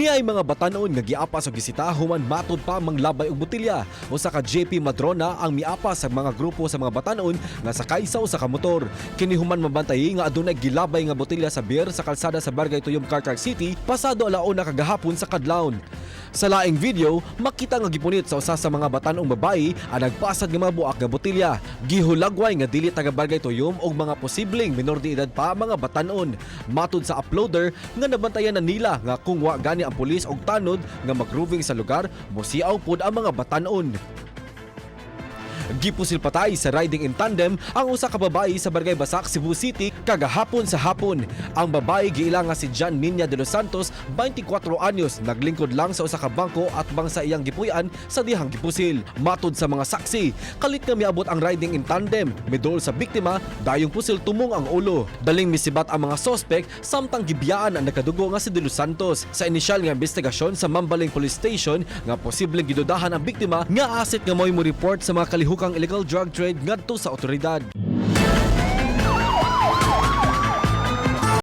Niay mga batanon nga giapas og gisita human matud pa manglabay og botelya. Usa ka JP Madrona ang miapas sa mga grupo sa mga batanon nga sakay sa usa ka motor. Kini human mabantay nga adunay gilabay nga botelya sa beer sa kalsada sa Barangay Tuyom, Carcar City pasado alauna kagahapon sa kadlawon. Sa laing video, makita nga gipunit sa usa sa mga batanong babae ang nagpasad nga mga buak nga botelya. Gihulagway nga dili taga Barangay Tuyom og mga posibleng minor de edad pa mga batanon. Matud sa uploader nga nabantayan na nila nga kung wa gani ang pulis og tanod nga magroving sa lugar, mosiaw pod ang mga batanon. Gipusil patay sa riding in tandem ang usa ka babae sa Barangay Basak, Cebu City kagahapon sa hapon. Ang babae giila nga si John Minya de los Santos, 24 anyos, naglingkod lang sa usa ka bangko at bang sa iyang gipuy-an sa dihang gipusil. Matud sa mga saksi, kalit nga miabot ang riding in tandem, midol sa biktima, dayong pusil tumong ang ulo. Daling misibat ang mga sospek samtang gibiyaan ang nakadugo nga si de los Santos. Sa inisyal nga investigasyon sa Mambaling Police Station nga posibleng gidudahan ang biktima nga asset nga mo'y mo report sa mga kalihukang illegal drug trade ngadto sa otoridad.